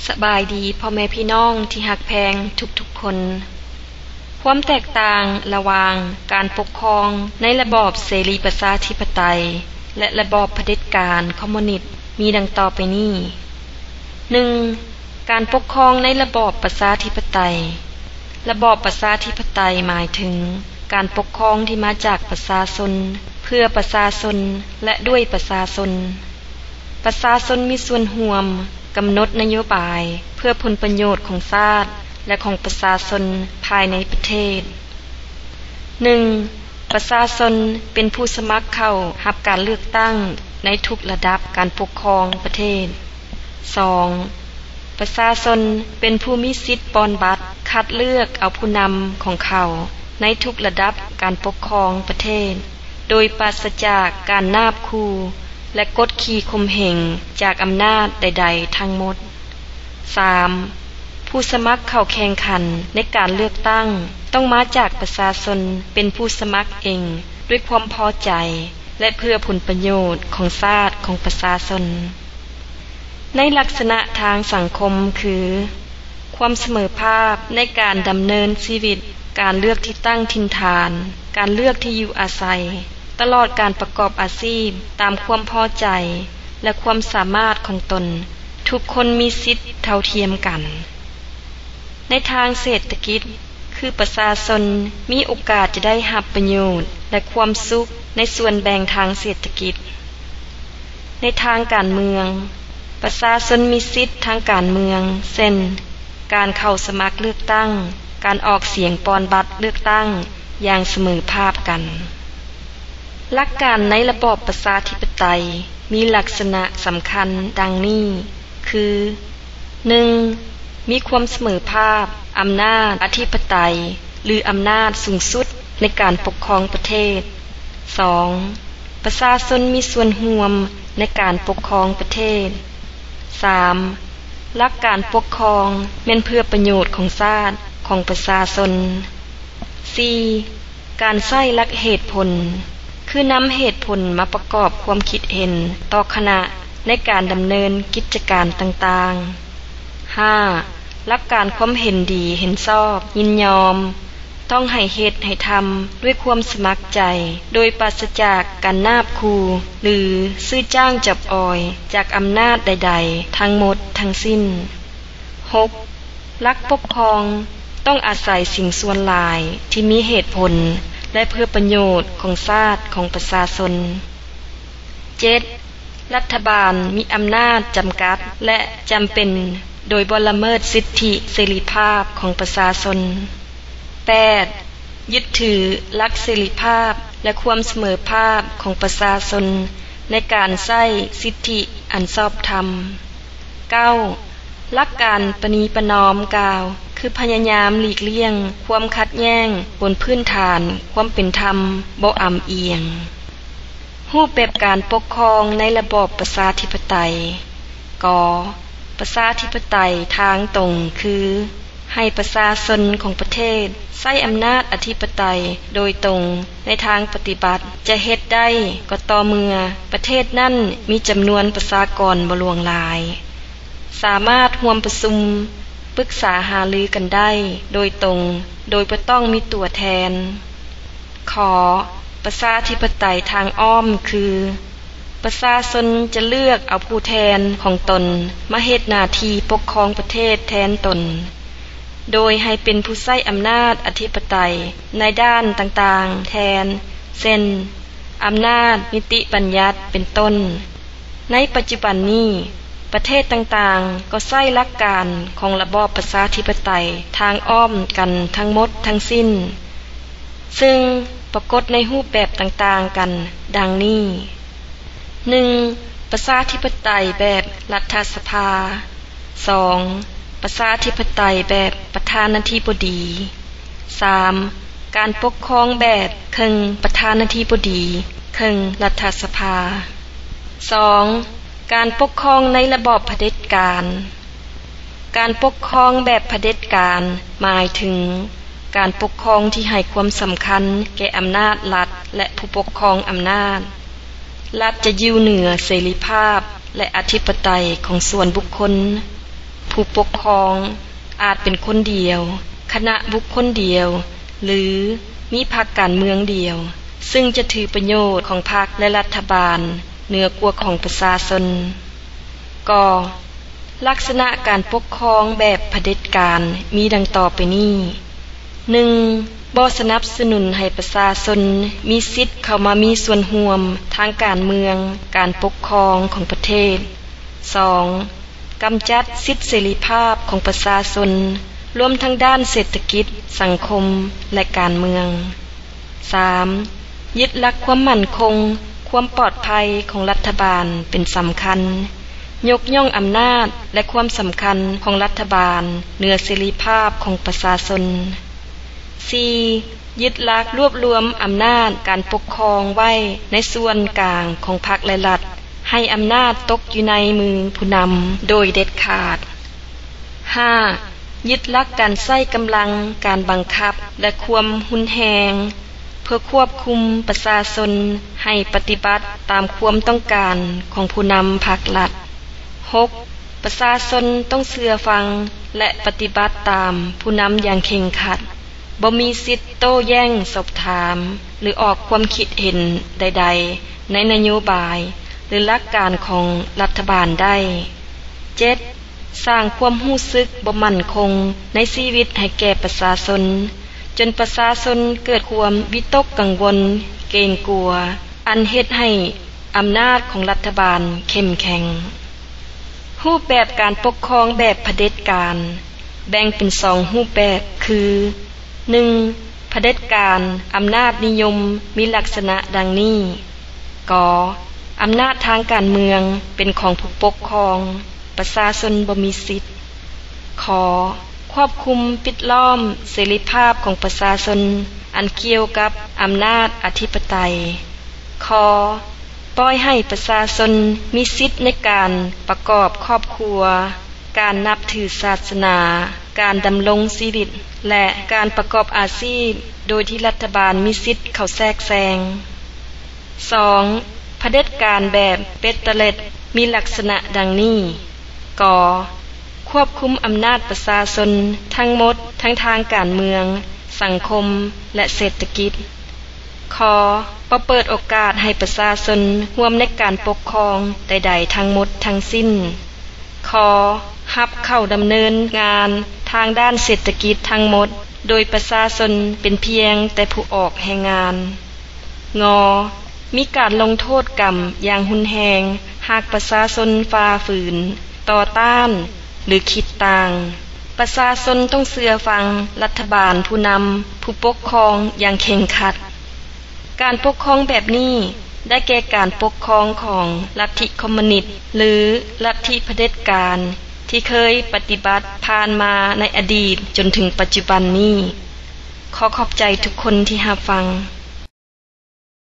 ສະບາຍດີພໍ່ແມ່ພີ່ນ້ອງທີ່ຮັກແພງທຸກໆຄົນ. ຄວາມແຕກຕ່າງລະຫວ່າງການປົກຄອງໃນລະບອບເສລີປະຊາທິປະໄຕ ແລະ ລະບອບຜະເດັດການຄອມມູນິດມີດັ່ງຕໍ່ໄປນີ້. ໜຶ່ງ, ການປົກຄອງໃນລະບອບປະຊາທິປະໄຕ. ລະບອບປະຊາທິປະໄຕໝາຍເຖິງການປົກຄອງທີ່ມາຈາກປະຊາຊົນ, ເພື່ອປະຊາຊົນ ແລະ ດ້ວຍປະຊາຊົນ. ປະຊາຊົນມີສ່ວນຮ່ວມກຳນົດນະໂຍບາຍເພື່ອຜົນປະໂຫຍດຂອງຊາດ ແລະ ຂອງປະຊາຊົນພາຍໃນປະເທດ. ໜຶ່ງ, ປະຊາຊົນເປັນຜູ້ສະໝັກເຂົ້າຮັບການເລືອກຕັ້ງໃນທຸກລະດັບການປົກຄອງປະເທດ. ສອງ, ປະຊາຊົນເປັນຜູ້ມີສິດປ່ອນບັດຄັດເລືອກເອົາຜູ້ນຳຂອງເຂົາໃນທຸກລະດັບການປົກຄອງປະເທດ ໂດຍປາສະຈາກການນາບຂູ່ ແລະ ກົດຂີ່ຂົ່ມເຫງຈາກອຳນາດໃດໆທັງໝົດ. ສາມ, ຜູ້ສະໝັກເຂົ້າແຂ່ງຂັນໃນການເລືອກຕັ້ງຕ້ອງມາຈາກປະຊາຊົນເປັນຜູ້ສະໝັກເອງ ດ້ວຍຄວາມພໍໃຈ ແລະ ເພື່ອຜົນປະໂຫຍດຂອງຊາດ ຂອງປະຊາຊົນ. ໃນລັກສະນະທາງສັງຄົມຄື ຄວາມສະເໝີພາບໃນການດຳເນີນຊີວິດ, ການເລືອກທີ່ຕັ້ງຖິ່ນຖານ, ການເລືອກທີ່ຢູ່ອາໄສ, ຕະຫຼອດການປະກອບອາຊີບຕາມຄວາມພໍໃຈ ແລະ ຄວາມສາມາດຂອງຕົນ, ທຸກຄົນມີສິດເທົ່າທຽມກັນ. ໃນທາງເສດຖະກິດ ຄືປະຊາຊົນມີໂອກາດຈະໄດ້ຮັບປະໂຫຍດ ແລະ ຄວາມສຸກໃນສ່ວນແບ່ງທາງເສດຖະກິດ. ໃນທາງການເມືອງ, ປະຊາຊົນມີສິດທາງການເມືອງ ເຊັ່ນ ການເຂົ້າສະໝັກເລືອກຕັ້ງ, ການອອກສຽງປ່ອນບັດເລືອກຕັ້ງຢ່າງສະເໝີພາບກັນ. ຫຼັກການໃນລະບອບປະຊາທິປະໄຕມີລັກສະນະສຳຄັນດັ່ງນີ້ ຄື ໜຶ່ງ, ມີຄວາມສະເໝີພາບອຳນາດອະທິປະໄຕ ຫຼື ອຳນາດສູງສຸດໃນການປົກຄອງປະເທດ. ສອງ, ປະຊາຊົນມີສ່ວນຮ່ວມໃນການປົກຄອງປະເທດ. ສາມ, ຫຼັກການປົກຄອງແມ່ນເພື່ອປະໂຫຍດຂອງຊາດ, ຂອງປະຊາຊົນ. ສີ່, ການໃຊ້ຫຼັກເຫດຜົນ ຄືນຳເຫດຜົນມາປະກອບຄວາມຄິດເຫັນຕໍ່ຄະນະໃນການດຳເນີນກິດຈະການຕ່າງໆ. ຫ້າ, ຫຼັກການຄວາມເຫັນດີເຫັນຊອບຍິນຍອມ ຕ້ອງໃຫ້ເຮັດໃຫ້ທຳດ້ວຍຄວາມສະໝັກໃຈ ໂດຍປາສະຈາກການນາບຂູ່ ຫຼື ຊື້ຈ້າງຈັບອອຍຈາກອຳນາດໃດໆທັງໝົດທັງສິ້ນ. ຫົກ, ຫຼັກປົກຄອງຕ້ອງອາໄສສິ່ງສ່ວນຫຼາຍທີ່ມີເຫດຜົນ ແລະ ເພື່ອປະໂຫຍດຂອງຊາດ ຂອງປະຊາຊົນ. ເຈັດ, ລັດຖະບານມີອຳນາດຈຳກັດ ແລະ ຈຳເປັນໂດຍບໍ່ລະເມີດສິດທິເສລີພາບຂອງປະຊາຊົນ. ແປດ, ຍຶດຖືຫຼັກເສລີພາບ ແລະ ຄວາມສະເໝີພາບຂອງປະຊາຊົນໃນການໃຊ້ສິດທິອັນຊອບທຳ. ເກົ້າ, ຫຼັກການປະນີປະນອມກ່າວ ຄືພະຍາຍາມຫຼີກລ່ຽງຄວາມຂັດແຍ່ງບົນພື້ນຖານຄວາມເປັນທຳບໍ່ອຳອຽງ. ຮູບແບບການປົກຄອງໃນລະບອບປະຊາທິປະໄຕ. ກ. ປະຊາທິປະໄຕທາງຕົງ ຄື ໃຫ້ປະຊາຊົນຂອງປະເທດໃຊ້ອຳນາດອະທິປະໄຕໂດຍຕົງ. ໃນທາງປະຕິບັດ ຈະເຮັດໄດ້ກໍຕໍ່ເມື່ອປະເທດນັ້ນມີຈຳນວນປະຊາກອນບໍ່ຫຼວງຫຼາຍ, ສາມາດຮ່ວມປະຊຸມ, ປຶກສາຫາລືກັນໄດ້ໂດຍຕົງ ໂດຍບໍ່ຕ້ອງມີຕົວແທນ. ຂ. ປະຊາທິປະໄຕທາງອ້ອມ ຄື ປະຊາຊົນຈະເລືອກເອົາຜູ້ແທນຂອງຕົນມາເຮັດໜ້າທີ່ປົກຄອງປະເທດແທນຕົນ, ໂດຍໃຫ້ເປັນຜູ້ໃຊ້ອຳນາດອະທິປະໄຕໃນດ້ານຕ່າງໆແທນ ເຊັ່ນ ອຳນາດນິຕິບັນຍັດ ເປັນຕົ້ນ. ໃນປັດຈຸບັນນີ້, ປະເທດຕ່າງໆກໍໃຊ້ຫຼັກການຂອງລະບອບປະຊາທິປະໄຕທາງອ້ອມກັນທັງໝົດທັງສິ້ນ, ເຊິ່ງປາກົດໃນຮູບແບບຕ່າງໆກັນດັ່ງນີ້. ໜຶ່ງ, ປະຊາທິປະໄຕແບບລັດຖະສະພາ. ສອງ, ປະຊາທິປະໄຕແບບປະທານາທິບໍດີ. ສາມ, ການປົກຄອງແບບເຄິ່ງປະທານາທິບໍດີ, ເຄິ່ງລັດຖະສະພາ. ສອງ, ການປົກຄອງໃນລະບອບຜະເດັດການ. ການປົກຄອງແບບຜະເດັດການໝາຍເຖິງການປົກຄອງທີ່ໃຫ້ຄວາມສຳຄັນແກ່ອຳນາດລັດ ແລະ ຜູ້ປົກຄອງອຳນາດ. ລັດຈະຢູ່ເໜືອເສລີພາບ ແລະ ອະທິປະໄຕຂອງສ່ວນບຸກຄົນ. ຜູ້ປົກຄອງອາດເປັນຄົນດຽວ, ຄະນະບຸກຄົນດຽວ ຫຼື ມີພັກການເມືອງດຽວ, ຊຶ່ງຈະຖືປະໂຫຍດຂອງພັກ ແລະ ລັດຖະບານເໜືອກວ່າຂອງປະຊາຊົນ. ກ. ລັກສະນະການປົກຄອງແບບຜະເດັດການມີດັ່ງຕໍ່ໄປນີ້. ໜຶ່ງ ບໍ່ສະໜັບສະໜູນໃຫ້ປະຊາຊົນມີສິດເຂົ້າມາມີສ່ວນຮ່ວມທາງການເມືອງ, ການປົກຄອງຂອງປະເທດ. ສອງ ກຳຈັດສິດເສລີພາບຂອງປະຊາຊົນ, ລວມທັງດ້ານເສດຖະກິດ, ສັງຄົມ ແລະ ການເມືອງ. ສາມ ຍຶດຫຼັກຄວາມໝັ້ນຄົງ, ຄວາມປອດໄພຂອງລັດຖະບານເປັນສຳຄັນ, ຍົກຍ້ອງອຳນາດ ແລະ ຄວາມສຳຄັນຂອງລັດຖະບານເໜືອເສລີພາບຂອງປະຊາຊົນ. ສີ່ ຍຶດຫຼັກລວບລວມອຳນາດການປົກຄອງໄວ້ໃນສ່ວນກາງຂອງພັກ ແລະ ລັດ, ໃຫ້ອຳນາດຕົກຢູ່ໃນມືຜູ້ນຳໂດຍເດັດຂາດ. ຫ້າ ຍຶດຫຼັກການໃຊ້ກຳລັງ, ການບັງຄັບ ແລະ ຄວາມຮຸນແຮງ ເພື່ອຄວບຄຸມປະຊາຊົນໃຫ້ປະຕິບັດຕາມຄວາມຕ້ອງການຂອງຜູ້ນຳພັກລັດ. ຫົກ ປະຊາຊົນຕ້ອງເຊື່ອຟັງ ແລະ ປະຕິບັດຕາມຜູ້ນຳຢ່າງເຄັ່ງຄັດ, ບໍ່ມີສິດໂຕ້ແຍ້ງສອບຖາມ ຫຼື ອອກຄວາມຄິດເຫັນໃດໆໃນນະໂຍບາຍ ຫຼື ຫຼັກການຂອງລັດຖະບານໄດ້. ເຈັດ ສ້າງຄວາມຮູ້ສຶກບໍ່ໝັ້ນຄົງໃນຊີວິດໃຫ້ແກ່ປະຊາຊົນ, ຈົນປະຊາຊົນເກີດຄວາມວິຕົກກັງວົນ, ເກງກົວ, ອັນເຮັດໃຫ້ອຳນາດຂອງລັດຖະບານເຂັ້ມແຂງ. ຮູບແບບການປົກຄອງແບບຜະເດັດການ ແບ່ງເປັນສອງຮູບແບບຄື ໜຶ່ງ ຜະເດັດການອຳນາດນິຍົມມີລັກສະນະດັ່ງນີ້. ກ. ອຳນາດທາງການເມືອງເປັນຂອງຜູ້ປົກຄອງ, ປະຊາຊົນບໍ່ມີສິດ. ຂ. ຄວບຄຸມປິດລ້ອມເສລີພາບຂອງປະຊາຊົນອັນກ່ຽວກັບອຳນາດອະທິປະໄຕ. ຄ. ປ່ອຍໃຫ້ປະຊາຊົນມີສິດໃນການປະກອບຄອບຄົວ, ການນັບຖືສາສະໜາ, ການດຳລົງຊີວິດ ແລະ ການປະກອບອາຊີບ ໂດຍທີ່ລັດຖະບານມີສິດເຂົ້າແຊກແຊງ. ສອງ ຜະເດັດການແບບເບັດເຕີເລັດມີລັກສະນະດັ່ງນີ້. ກ. ຄວບຄຸມອຳນາດປະຊາຊົນທັງໝົດ ທັງທາງການເມືອງ, ສັງຄົມ ແລະ ເສດຖະກິດ. ຂ. ບໍ່ເປີດໂອກາດໃຫ້ປະຊາຊົນຮ່ວມໃນການປົກຄອງໃດໆທັງໝົດທັງສິ້ນ. ຂ. ຮັບເຂົ້າດຳເນີນງານທາງດ້ານເສດຖະກິດທັງໝົດ ໂດຍປະຊາຊົນເປັນພຽງແຕ່ຜູ້ອອກແຮງງານ. ງ. ມີການລົງໂທດກຳຢ່າງຮຸນແຮງ ຫາກປະຊາຊົນຝ່າຝືນ, ຕໍ່ຕ້ານ ຫຼື ຄິດຕ່າງ. ປະຊາຊົນຕ້ອງເຊື່ອຟັງລັດຖະບານ, ຜູ້ນຳ, ຜູ້ປົກຄອງຢ່າງເຄັ່ງຄັດ. ການປົກຄອງແບບນີ້ ໄດ້ແກ່ການປົກຄອງຂອງລັດທິຄອມມູນິດ ຫຼື ລັດທິຜະເດັດການ ທີ່ເຄີຍປະຕິບັດຜ່ານມາໃນອະດີດຈົນເຖິງປັດຈຸບັນນີ້. ຂໍຂອບໃຈທຸກຄົນທີ່ຮັບຟັງ.